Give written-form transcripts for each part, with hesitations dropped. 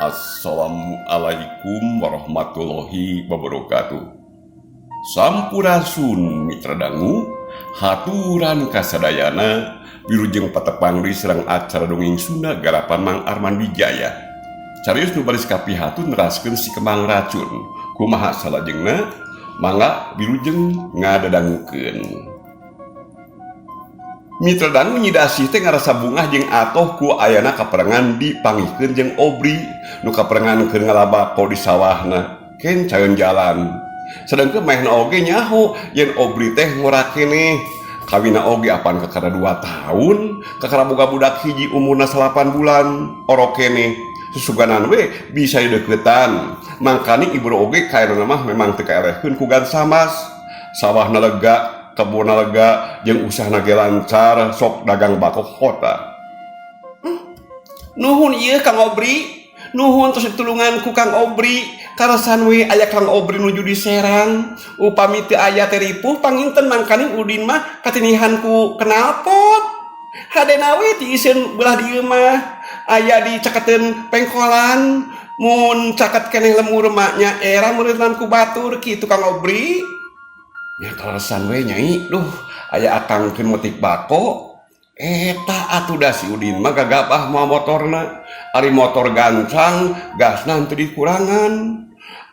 Assalamualaikum warahmatullahi wabarakatuh. Sampurasun, Mitra Dangu, haturan kasadayana. Wilujeng patepang di sareng acara Dongeng Sunda garapan Mang Arman Wijaya. Carios nu baris kapihatu neraskeun Si Kembang Racun. Kumaha salajengna? Mangga wilujeng ngadadangukeun. Mitra Dangu, Nyi Dasih teh ngarasa bungah jeung atoh ku ayana kaparengan dipanggihkeun jeung Obri nu kaparengan keur ngalabako di sawahna kencaeun jalan. Sedangkeun maehna oge nyaho yen Obri teh ngora keneh. Kawina oge apan kakara 2 tahun, kakara boga budak hiji umurna 9 bulan, orok keneh. Susuganan we bisa dideukeutan. Mangkaning ibu oge kaayana mah memang teu kaelehkeun ku Gansamas. Sawahna lega, kebunna lega, jeung usahana ge lancar, sok dagang bako kota. Nuhun ieu, Kang Obri. Nuhun tos ditulungan ku Kang Obri. Kaleresan we aya Kang Obri nuju di Serang. Upami teu aya teh ripuh panginten, mangkaning Udin mah katinihan ku knalpot. Hadena we tiiseun belah dieu mah. Aya di caketeun pengkolan. Mun caket keneh lemur mah nya era meureunnan ku batur kitu, Kang Obri. Nya kaleresan we, Nyai. Duh, aya akang keur metik bako. Eta atuh da si Udin mah gagabah mawa motorna. Ari motor gancang, gasna henteu dikurangan.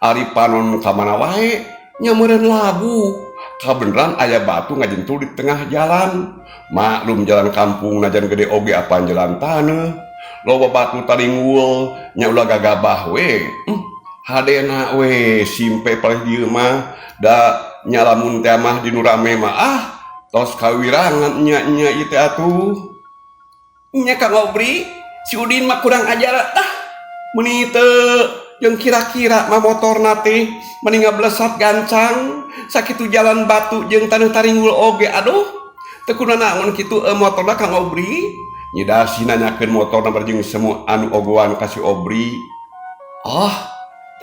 Ari panon ka mana wae nya meureun labuh. Kabeneran aya batu ngajentul di tengah jalan. Maklum jalan kampung najan gede oge apan jalan taneuh. Loba batu taringgul, nya ulah gagabah we. Hadena we simpe palih dieu mah da nya lamun teh mah di nu rame mah ah tos kawirangan nya nya ieu teh atuh. Nya Kang Obri, si Udin mah kurang ajar ah. Meuni teu jeung kira-kira mah motorna teh meni ngablesat gancang sakitu jalan batu jeung taneuh taringgul oge, aduh, teu kunaon kitu motorna, Kang Obri? Nyi Dasih nanyakeun motorna bari jeung semu anu ogoan ka si Obri. Oh,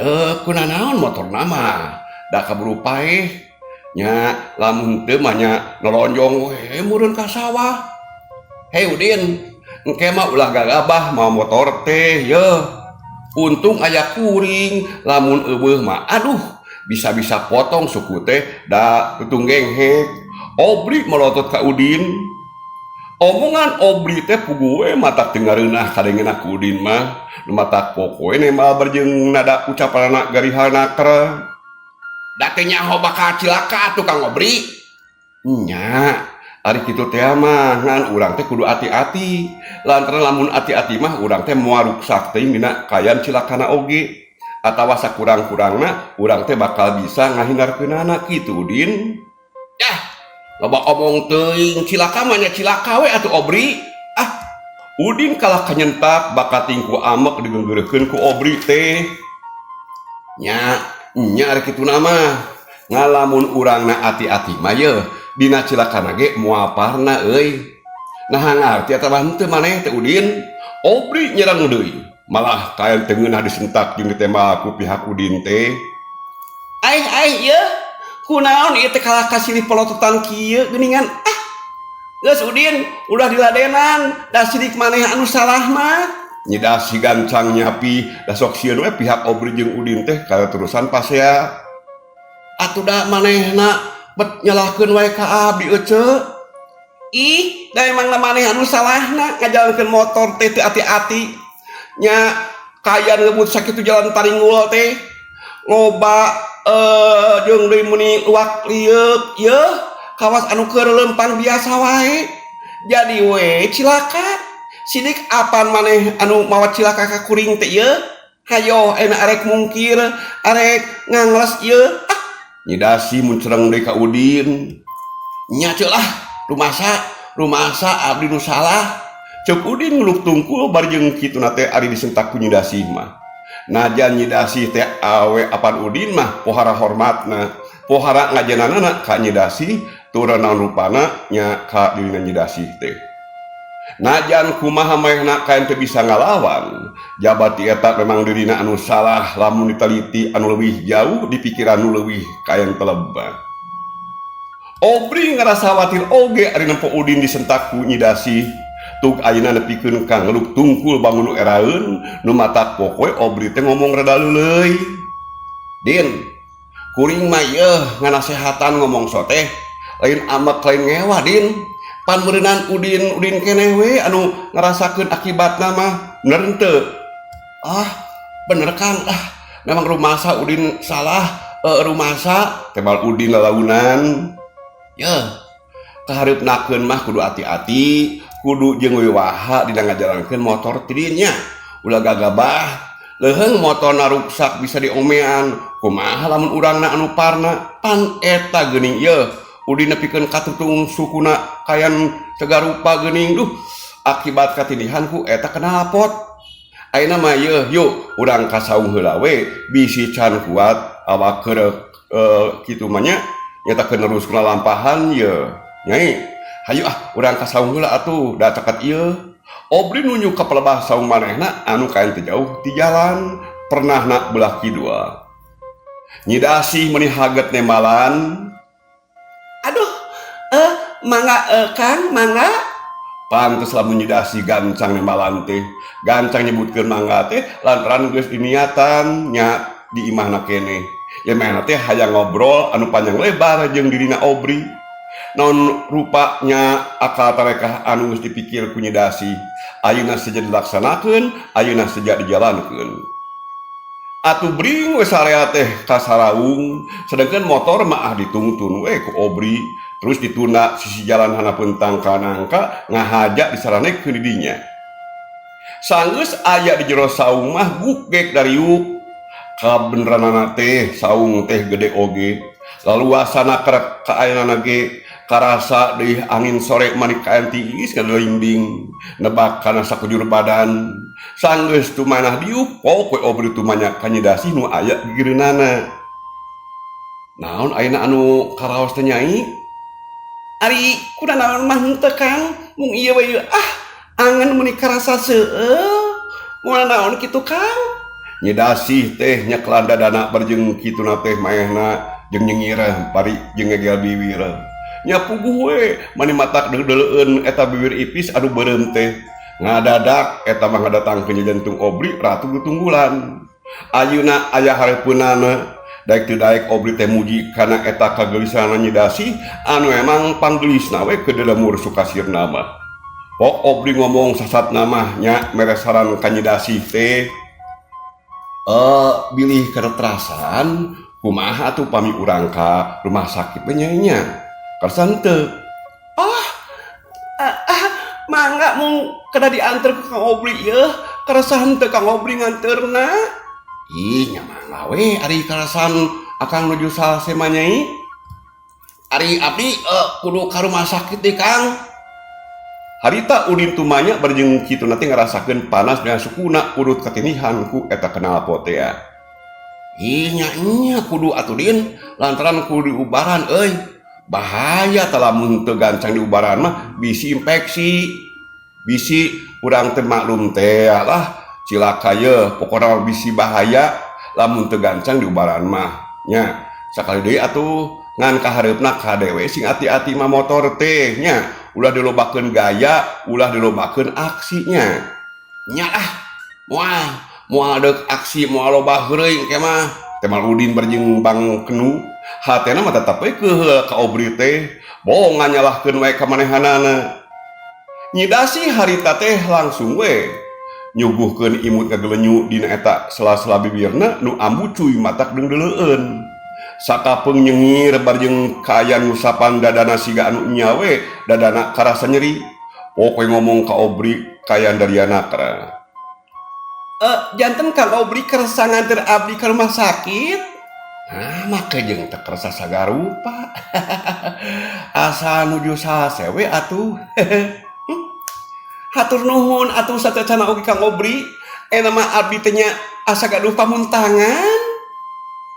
teu kunanaon motorna mah, da kaburu paeh. Nya lamun teu mah nya nolonjong we meureun ka sawah. Hei Udin, engke mah ulah gagabah mawa motor teh yeuh. Untung aya kuring, lamun euweuh mah aduh, bisa-bisa potong suku teh da tutunggeng hek. Obri melotot ka Udin. Omongan Obri teh puguh we matak teu ngareunah kadengena ku Udin mah. Nu matak pokoe nembal bareng nada ucapanana garihal naker. Da teu nyaho bakal cilaka atuh, Kang Obri. Nya, ari kitu teh mah ngan urang teh kudu ati-ati. Lantaran lamun ati-ati mah urang teh moal ruksak teuing dina kayan cilakana oge. Atawa sakurang-kurangna urang teh bakal bisa ngahindarkeunana kitu, Udin. Yah, loba omong teuing, cilaka mah nya cilaka we atuh, Obri. Ah, Udin kalah kanyentak bakating ku amek digeunggeureuhkeun ku Obri teh. Nya, nya ari kituna mah ngalamun urangna ati-ati mah yeuh dina cilakana ge moal parna euy. Naha ngarti atawa henteu maneh teh, Udin? Obri nyerang deui. Malah kayan teu ngeunah disentak jeung ditembak ku pihak Udin teh. Aih aih ieu, kunaon ieu teh kalah kasilih polototan kieu geuningan ah. Geus Udin, ulah diladenan, da sidik maneh anu salah mah. Nyi Dasih gancang nyapi, da sok sieun we pihak Obri jeung Udin teh terusan pasea. Atuh da manehna bet nyalahkeun wae ka abdi, ece. Ih, da emang maneh anu salahna ngajalankeun motor teh teu ati-ati. Nya kayan ngebut sakitu jalan taringgul teh. Loba jeung deui meuni luak lieuk yeuh kawas anu keur leumpang biasa wae. Jadi we cilaka. Sidik apan maneh anu mawa cilaka ka kuring teh ieu? Hayo ayeuna arek mungkir, arek ngangles ieu. Ah, Nyi Dasih muncereng deui ka Udin. Nya ceu lah, rumasa, rumasa abdi nu salah. Ceuk Udin ngeluk tungkul bari jeung kituna teh ari disentak ku Nyi Dasih mah. Najan Nyi Dasih teh awe apan Udin mah pohara hormatna, pohara ngajenanana ka Nyi Dasih tur naon rupana nya ka dirina Nyi Dasih teh. Najan kumaha manehna kayan teu bisa ngalawan, jabati eta memang dirina anu salah lamun diteliti anu leuwih jauh di pikiran nu leuwih kayan telebah. Obri ngarasa khawatir oge ari nempo Udin disentak ku Nyi Dasih. Tug ayeuna nepikeun ka ngeluk tungkul bangun nu eraeun nu matak pokoe Obri teh ngomong rada leuleuy. Din, kuring mah yeuh nganasehatan ngomong so teh lain amek lain ngewa Din. Pan meureunan Udin Udin keneh we anu ngarasakeun akibatna mah bener henteu? Ah, bener Kang. Ah, memang rumasa Udin salah rumasa tebal Udin lalaunan. Yeuh, kahareupnakeun mah kudu ati-ati, kudu jeung wiwaha dina ngajalankeun motor tidinya. Ulah gagabah, leuheung motorna ruksak bisa diomean, kumaha lamun urangna anu parna pan eta geuning yeuh. Udin nepikeun katutung sukuna kayan sagarupa geuning duh akibat katindihan ku eta knalpot. Ayeuna mah yeuh yuk urang ka saung heula we bisi can kuat awak keur kitu mah nya nyata keur neruskeun lalampahan yeuh. Nyai, hayu ah urang ka saung heula atuh da caket ieu. Obri nunjuk ka pelebah saung manehna anu kaen teu jauh ti jalan pernahna belah kidul. Nyi Dasih meuni haget nembalan. Aduh, mangga Kang, mangga. Pantes lamun Nyi Dasih gancang nembalan teh, gancang nyebutkeun mangga teh lantaran geus diniatan nya di imahna keneh. Ya manehna teh hayang ngobrol anu panjang lebar jeung dirina Obri. Naon rupanya akal tarekah anu geus dipikir ku Nyi Dasih, ayeuna seja dilaksanakeun, ayeuna seja dijalankeun. Atuh bring we sarea teh ka saraung, sedangkan motor mah ditungtun we ku Obri, terus ditunda sisi jalan handapeun tangkal nangka ngahaja disaranekeun di dinya. Sanggeus aya di jero saung mah gugek dariuk. Kabeneranana teh saung teh gede oge. Laluasana kerek kaayanana ge karasa deui angin sore mani kaen tiis ngadelinding nebak kana sakujur badan. Sanggeus tumanah diuk pok we Obri tumanya ka Nyi Dasih nu aya gigireunana. Naon ayeuna anu karaos teh Nyai? Ari kunanaon mah henteu Kang, mung ieu we ah angen meuni karasa seueul. Moal naon kitu Kang? Nyi Dasih teh nyekelan dadana barjeng kituna teh maehna jeung nyengireh bari jeung ngegel bibir. Nya puguh we mani matak deuleueun eta bibir ipis anu beureum teh. Ngadadak eta mah ngadatangkeun jantung Obri ratu tutunggulan. Ayeuna aya hareupeunana daek teu daek Obri teh muji kana eta kageulisanna Nyi Dasih anu emang panggelisna we keur lemur sukasirna mah. Pok Obri ngomong sasatna mah nya mere saran ka Nyi Dasih teh. Bilih kereterasan kumaha atuh pami urang ka rumah sakit we Nyai nya? Karsa henteu? Ah, ah, mangga mung kada dianter ku Kang Obri yeuh, karasa henteu Kang Obri nganterna. Ih, nya mangga we ari karasan akang nuju salse mah Nyai. Ari abdi kudu ka rumah sakit deh Kang. Harita Udin tumanya barjeng kitu nanti ngarasakeun panas dina sukuna urut katindihan ku eta knalpot teh. Ih, nya nya kudu atuh Din, lantaran kudu diubaran euy. Bahaya tah lamun teu gancang diubaran mah bisi infeksi. Bisi urang teu maklum teh lah cilaka yeuh pokona bisi bahaya lamun teu gancang diubaran mah nya. Sakali deui atuh ngan kahareupna kade we sing ati-ati mah motor teh nya. Ulah dilobakeun gaya, ulah dilobakeun aksinya. Nya ah, moal moal deuk aksi moal loba heureuy engke mah. Temal Udin barjeng bang kenu, hatena mah tetep we keuheul ka Obri teh, bohong nganyalahkeun wae ka manehanana. Nyi Dasih harita teh langsung we nyuguhkeun imut ngagelenyu dina eta sela-sela bibirna nu ambucuy matak deungdeuleueun. Sakapeung nyengir barjeng kaayaan ngusapan dadana siga anu nya we dadana karasa nyeri. Pokoe ngomong ka Obri kayan dariana kara. Janten Kang Obri kersa nganter abdi ka rumah sakit? Nah, make jeung teu kersa sagarupa. Asa nuju salse we atuh. Hatur nuhun atuh sateuacanna oge Kang Obri. Eta mah abdi teh nya asa gaduh pamuntangan.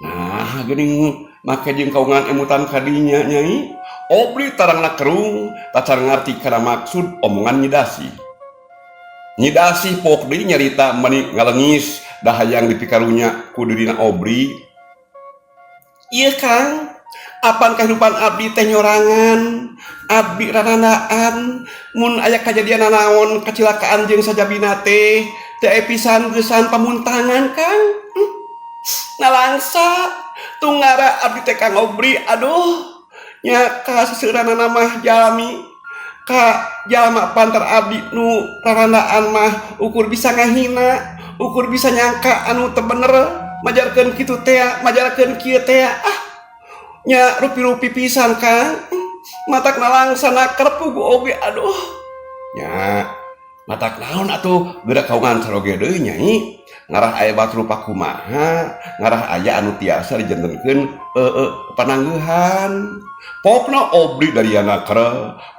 Nah, geuning make jeung kaungan emutan kadinya Nyai. Obri tarangna kerung, tacan ngarti kana maksud omongan Nyi Dasih. Nyi Dasih pok deui nyarita meuni ngalengis da hayang dipikarunya ku dirina Obri. Ieu Kang, Apan kahirupan abdi teh nyorangan, abdi rarandaan mun aya kajadian nanaon kacilakaan jeung sajabina teh teu aya pisan geusan pamuntangan, Kang. Nalangsa tunggara abdi teh Kang Obri, aduh nya ka seseuranana mah jalmi ka jalma pantar abdi nu rarandaan mah ukur bisa ngahina, ukur bisa nyangka anu teu bener, majarkeun kitu teh, majarkeun kieu teh, ah nya rupi-rupi pisan, Kang. Matak nalangsa naker pugu oge, aduh nya matak naon atuh geura kaungan saroge deui, Nyai. Ngarah aya batur kumaha, ngarah aya anu tiasa dijantenkeun panangguhan. Pokna Obri dari naker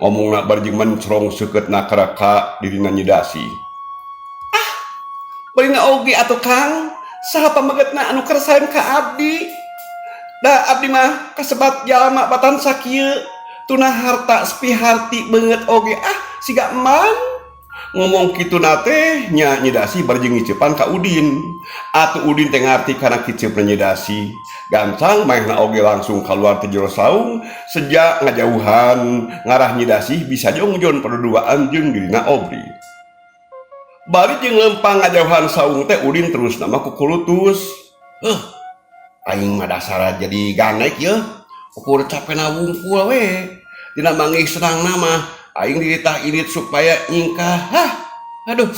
ngomongna bari jeung mencrong seukeut naker ka dirina Nyi Dasi. Ah, barina oge atuh, Kang, saha pamegetna anu kersaeun ka abdi? Da abdi mah kasebat jalma batan sakieu tuna harta sepi harti beungeut oge ah siga emang. Ngomong kitu na teh nya Nyi Dasi bari jeung ngiceupan ka Udin. Atuh Udin teh ngarti kana kiceupna Nyi Dasi. Gancang manehna oge langsung kaluar ti jero saung seja ngajauhan ngarah Nyi Dasi bisa jongjon paduduaan jeung dirina Obri. Bari jeung lempang ngajauhan saung teh Udin terus nama kukulutus. Heuh, aing mah dasar jadi ganek yeuh. Ukur capena wungkul we. Dina manggih senangna mah aing dititah indit supaya nyingkah. Hah, aduh,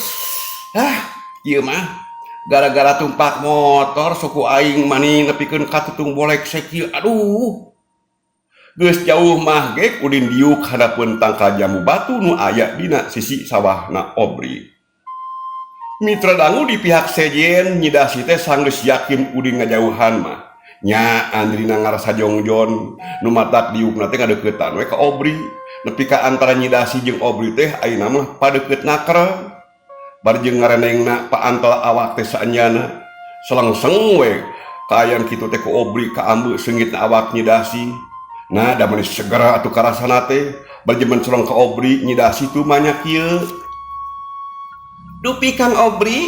hah, ieu mah gara-gara tumpak motor suku aing mani nepikeun ka tutung bolek sakieu, aduh. Geus jauh mah gek Udin diuk hadapeun tangkal jambu batu nu aya dina sisi sawahna Obri. Mitra dangu di pihak sejen Nyi Dasi teh sanggeus yakin Udin ngajauhan mah. Nya Andrina ngarasa jongjon nu matak diukna teh ngadeuketan we ka Obri. Nepi ka antara Nyi Dasi jeung Obri teh ayeuna mah padeukeut naker. Bari jeung ngarenengna paantel awak teh saenyana. Selengseng we kaayaan kitu teh ku Obri kaambe seungitna awak Nyi Dasi. Nah, da meni segera atuh karasana teh bari jeung mencorong ka Obri Nyi Dasi tumanya kieu. Dupi Kang Obri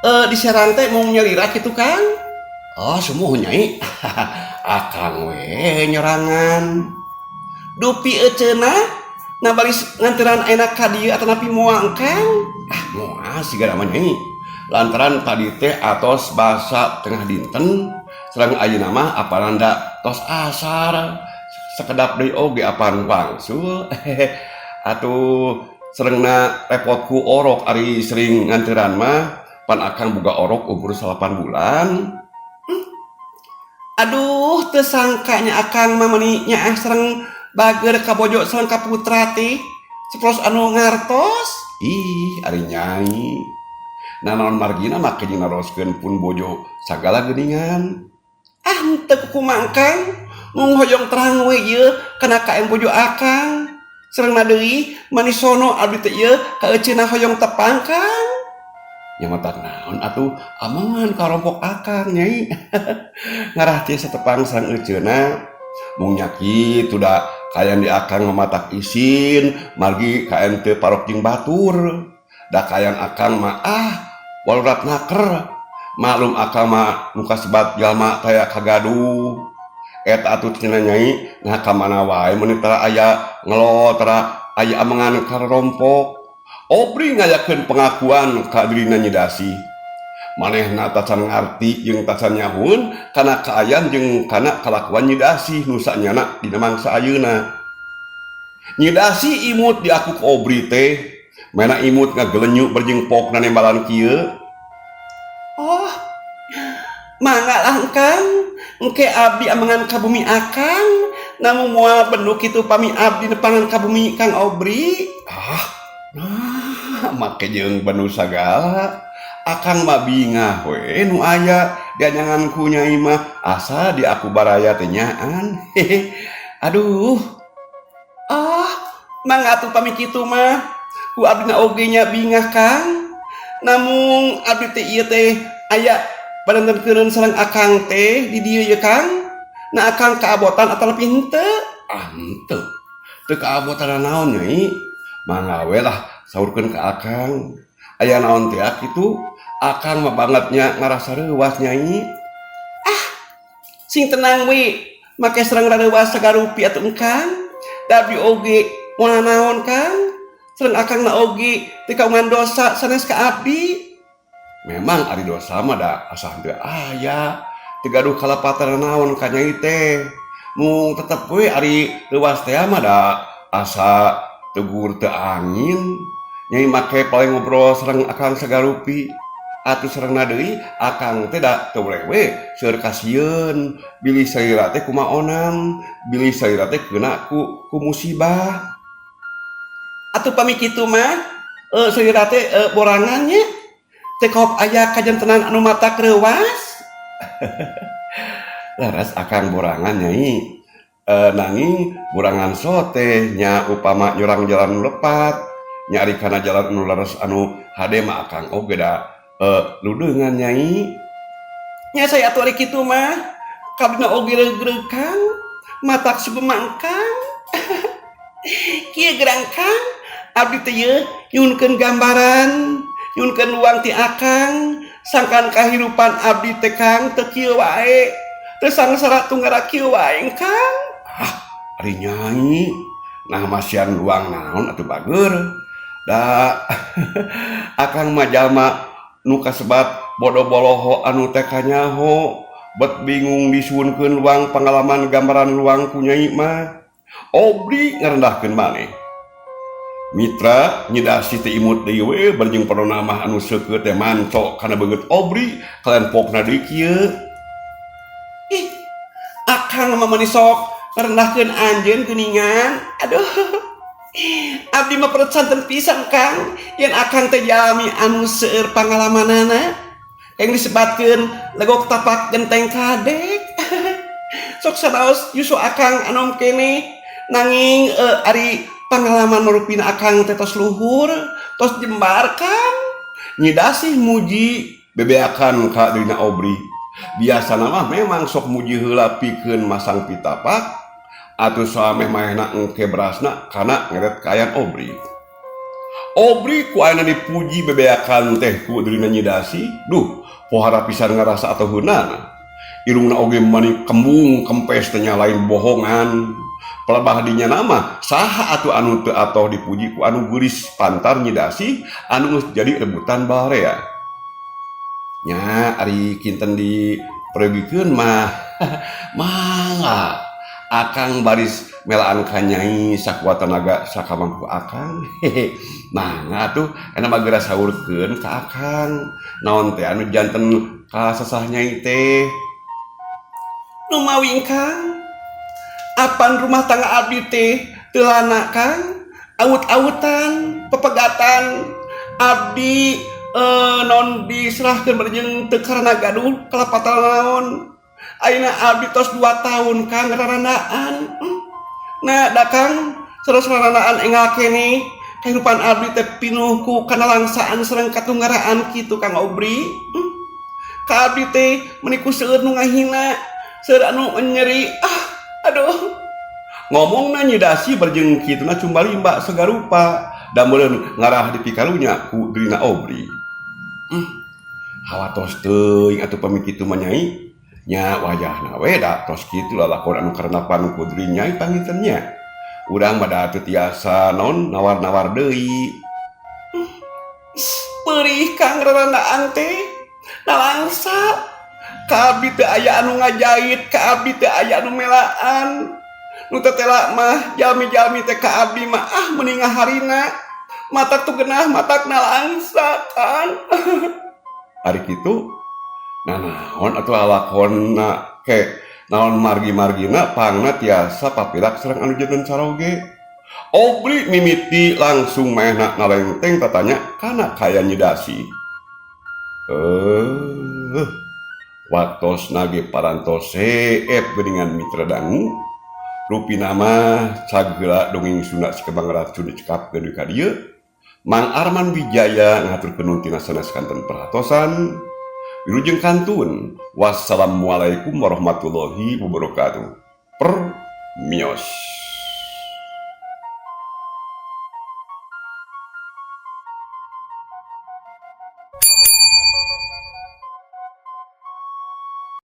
di Serang teh mau nyalira kitu, Kang? Oh, sumuhun, Nyai. Akang we nyorangan. Dupi eceuna na baris nganteran ayeuna ka dieu atanapi moal, Kang? Ah, moal siga mah, Nyai. Lantaran tadi teh atos basa tengah dinten, sareng ayeuna mah apan da tos asar. Sakedap deui oge apan wangsul. Atuh sarengna repot ku orok ari sering nganteran mah, pan akang boga orok umur 9 bulan. Aduh, teu sangkanya akang mah meuni nyaah sareng bager ka bojo sareng ka putra teh. Sepros anu ngartos. Ih, ari Nyai. Nanaon margina make jeung naroskeun pun bojo sagala geuningan. Ah, henteu kukumaha, Kang. Mung hoyong terang we ieu kana kaen bojo akang. Sarengna deui manis sono abdi teh ieu ka euceuna hoyong tepang, Kang. Nya matak naon atuh amangan karompok akang, Nyai. Ngarah tiasa tepang sareng euceuna. Mung nya kitu da kaayaan di akang mah matak isin margi kaen teu parok jeung batur. Da kaayaan akang mah ah walurat naker. Maklum akang mah nu kasebat jalma taya kagaduh. Eta atuh cenah Nyai, nah ka mana wae mun tara aya ngelo tara aya amengan karompok. Obri ngayakeun pengakuan ka dirina Nyi Dasi. Manehna tacan ngarti jeung tacan nyahueun kana kaayaan jeung kana kalakuan Nyi Dasi nu sanyana dina mangsa ayeuna. Nyi Dasi imut diaku ku Obri teh, mena imut ngagelenyu bari jeung pokna nembalan kieu. Oh, mangga lah, Kang. Engke abdi amengan ka bumi akang, namun moal benuk kitu pami abdi nepangan ka bumi Kang Obri. Ah, nah make jeung benu sagala. Akang mah bingah we nu aya dianyangan ku Nyai mah asa di aku baraya teh nyaan. Aduh. Ah, mangga atuh pami kitu mah. Ku abdi oge nya bingah, Kang. Namung abdi teh ieu teh aya padantenkeun sareng akang teh di dieu ye, Kang. Nah, akang kaabotan atanapi henteu? Ah, henteu. Teu kaabotan naon, Nyai? Mangga we lah saurkeun ka akang. Aya naon teh kitu? Akang mah bangetnya ngarasa reuwas, Nyai. Ah, sing tenang we. Make sareng rareuwas sagarupi atuh engkang. Da abdi oge moal naon Kang. Sareng akangna oge teu kagungan dosa sanes ka abdi. Memang ari dosa mah da asa henteu aya. Teu gaduh kalepatan naon ka nyai teh. Mung tetep we ari leuwas teh mah da asa tegur teu angin. Nyai make paling ngobrol sareng akang sagarupi. Atuh sarengna deui akang teh da teu boleh we seueur kasieun bilih salira teh kumaonam, bilih salira teh keuna ku musibah. Atuh pami kitu mah salira teh borangan nya teu kaop aya kajantenan anu matak reuwas. Laras akang borangan nyai. Nanging borangan sote nya upama nyorang jalan nu lepat nya ari kana jalan anu leres anu hade mah akang oge da ludeungan nyai. Nya saya atuh ari kitu mah kabina oge reug-reug Kang, matak sugema Kang. Kieu gerang Kang, abdi teh yeuh nyuhunkeun gambaran, nyuhunkeun luang ti akang, sangkan kahirupan abdi teh Kang teu kieu wae. Teu sangsara tunggara kieu wae Kang. Ah, ari nyai nah masihan luang naon atuh bager. Da akang mah jalma nu kasebat bodo boloho anu teh kanyaho bet bingung disuhunkeun luang pangalaman gambaran luang ku nyai mah. Obri ngarendahkeun maneh. Mitra Nyi Dasih teh imut deui we bari jeung padona mah anu seukeut teh manco kana beungeut Obri kalayan pokna deui kieu. Ih, akang mah meuni sok ngarendahkeun anjeun geuningan. Aduh. Abdi mah percanten pisan Kang, yen akang teh jalmi anu seueur pangalamanana. Yang disebatkeun legok tapak genteng kadek. Sok sanaos yuswa akang anom keneh nanging ari pangalaman rupina akang teh tos luhur, tos jembar Kang. Nyi Dasih muji bebeakan ka dirina Obri. Biasana mah memang sok muji heula pikeun masang pitapak atuh sameh maehna engke berasna kana ngeret kaayaan Obri. Obri ku ayeuna dipuji bebeakan teh ku dirina Nyi Dasih, duh pohara pisan ngarasa atoheunana. Irungna oge mani kembung kempes teh nya lain bohongan. Pelebah dinya nama saha atuh anu teu atoh dipuji ku anu geulis pantar Nyi Dasih anu geus jadi rebutan barea. Nya ari kinten diperyogikeun mah mangga akang baris melaan ka nyai sakuat tenaga sakamampu akang. Hehe. Mangga atuh eta mah geura saurkeun ka akang. Naon teh anu janten kasesah nyai teh? Numawi Kang, apan rumah tangga abdi teh teu lana Kang, awut-awutan, pepegatan, abdi non diserahkeun bari jeung teu karana gaduh kalepatan naon. Ayeuna abdi tos 2 tahun Kang rarandaan. Nah, da Kang terus rarandaan enggal keneh kahirupan abdi teh pinuh ku kanalangsaan sareng katunggaraan kitu Kang Obri. Ka abdi teh meuni ku seueur nu ngahina, seueur anu nyeri. Ah, aduh. Ngomongna Nyi Dasih barjeng kituna cumbalimba sagarupa da meureun ngarah dipikarunya ku dirina Obri. Hawatos teuing atuh pami kitu mah nyai. Nya wayahna we da tos kitu lalakon anu karenapan ku diri nyai panginten nya. Urang mah da teu tiasa naon nawar-nawar deui. Perih Kang rarandaan teh. Nalangsa. Ka abdi teu aya anu ngajait, ka abdi teu aya anu melaan. Nu tetela mah jalmi-jalmi teh ka abdi mah ah meuni ngaharina. Matak tu genah matak nalangsa Kang. Ari kitu nanaon atuh lalakonna ke naon margi-margina pangna tiasa papirak sareng anu janten caroge. Obri mimiti langsung maehna nalengteng tatanya kana kaya Nyi Dasih. Waktosna ge parantos seep geuningan mitra dangu. Rupina mah sagala dongeng Sunda Si Kembang Racun dicekapkeun deui ka dieu. Mang Arman Wijaya ngahaturkeun nuhun tina sanes kanten perhatosan. Wilujeng kantun. Wassalamualaikum warahmatullahi wabarakatuh. Permios.